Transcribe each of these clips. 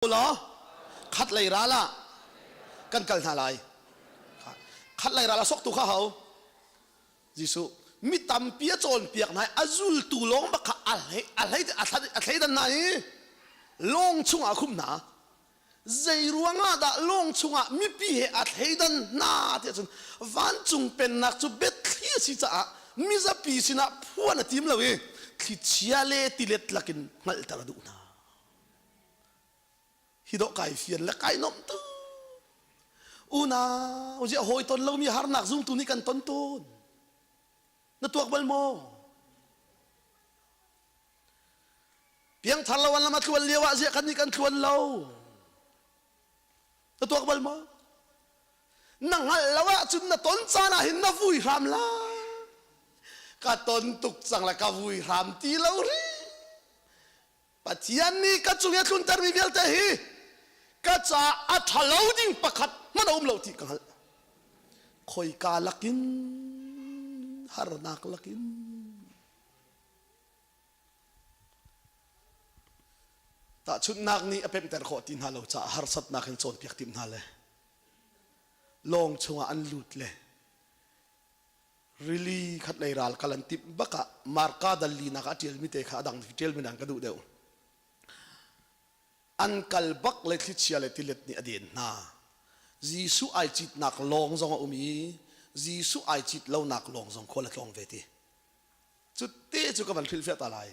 Law khat lei ral ah kan kal hna lai. Khat lei ral ah soktu kha ho? Jesuh. Mi tampi a cawnpiak hna i a zultu lawng bak kha a hlei a hlei a thleidan hna i lawng chungah a khumh hna. Zei ruangah dah lawng chungah mipi he a thleidan hna tiah cun vancung pennak cu biathli a si caah mizapi sinah phuan a tim lo i thlichia le tilet lakin hngalhter a duh hna. Hi dawh kai fian le kai nomh tu. Unau ziah hawi ton lomi harnak zumtu nih kan ton tawn. Na tuak bal maw? Piangthar lo an lam a tluan lio ah ziah kan nih kan tluan lo. Na tuak bal maw? Na hngalh lo ahcun na ton caan ah hin na vui hram lai. Ka ton tuk cang le ka vui hram ti lo ri. Pathian nih ka cung i a tluntermi vialte hi ka caah a ṭhalo ding pakhat hmanh a um lo ti ka hngalh. Khoika lakin harnak lakin tahchunhnak nih a pemhter khawh ti hna lo caah harsatnak in cawnpiak tim hna le lawng chungah an lut le Rili khatlei ral kal an timh bak ah Marka dal linak ah a ṭialmi te kha a dang ṭialmi dang ka duh deuh. An kal bak le thlichia le tilet nih a den hna. Jesuh ai citnak lawng zong a um i Jesuh ai cit lonak lawng zong khual a tlawng ve ti. Cu te cu ka van hrilhfiah ta lai.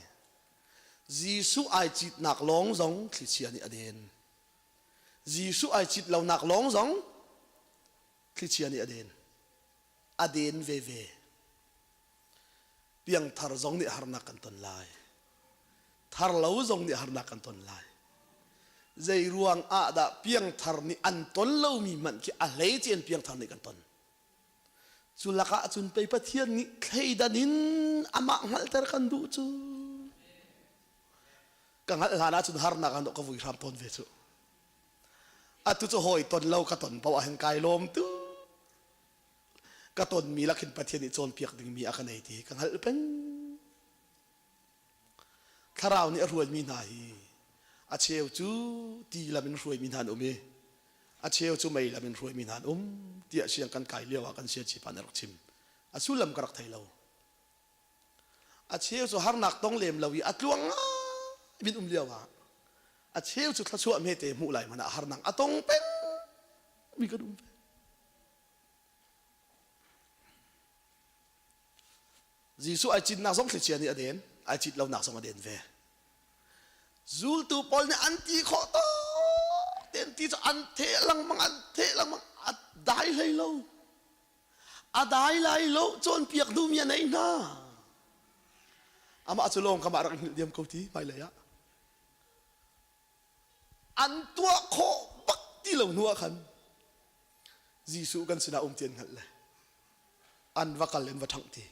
Jesuh ai citnak lawng zong thlichia nih a den. Jesuh ai cit lonak lawng zong thlichia nih a den. A den veve. Piangthar zong nih harnak kan ton lai. Thar lo zong nih harnak kan ton lai. Zei ruang ah dah piangthar nih an ton lomi hmanh khi a hleice in piangthar nih kan ton. Cu lakah cun pei Pathian nih thleidan in amah hngalhter kan duh cu. Ka hngalh hlan ahcun harnak an ka vui hram tawn ve cu. Atu cu hawi ton lo ka ton paoh ahhin kai lawm tu. Ka tonmi lakhin Pathian nih cawnpiak dingmi a ka nei ti ka hngalh peng. Thlarau nih a hruaimi hna hi a cheu cu ti lam in hruaimi hna an um i a cheu cu mei lam in hruaimi hna an um tiah siang kan kai lio ah kan siaci pa nih a rak chim. A sullam ka rak thei lo. A cheu cu harnak tong lem lo i a tluang ngai in um lio ah a cheu cu thluachuah hmete hmuh lai hmanh ah harnak a tong peng mi kan um ve. Jesuh ai citnak zong thlichia nih a den, ai cit lonak zong a den ve. Zultu pawl nih an ti khawh tawk tein ti cu an theh lengmang, an theh lengmang, a dai hlei lo. A dai lai lo, cawnpiak duhmi a nei hna. Amah cu lawng kamah rak hngilh diam ko ti hmailei ah. An tuah khawh bak ti lo hnu ah khan Jesuh kan sinah um ti an hngalh le an va kal in va ṭhangh ti.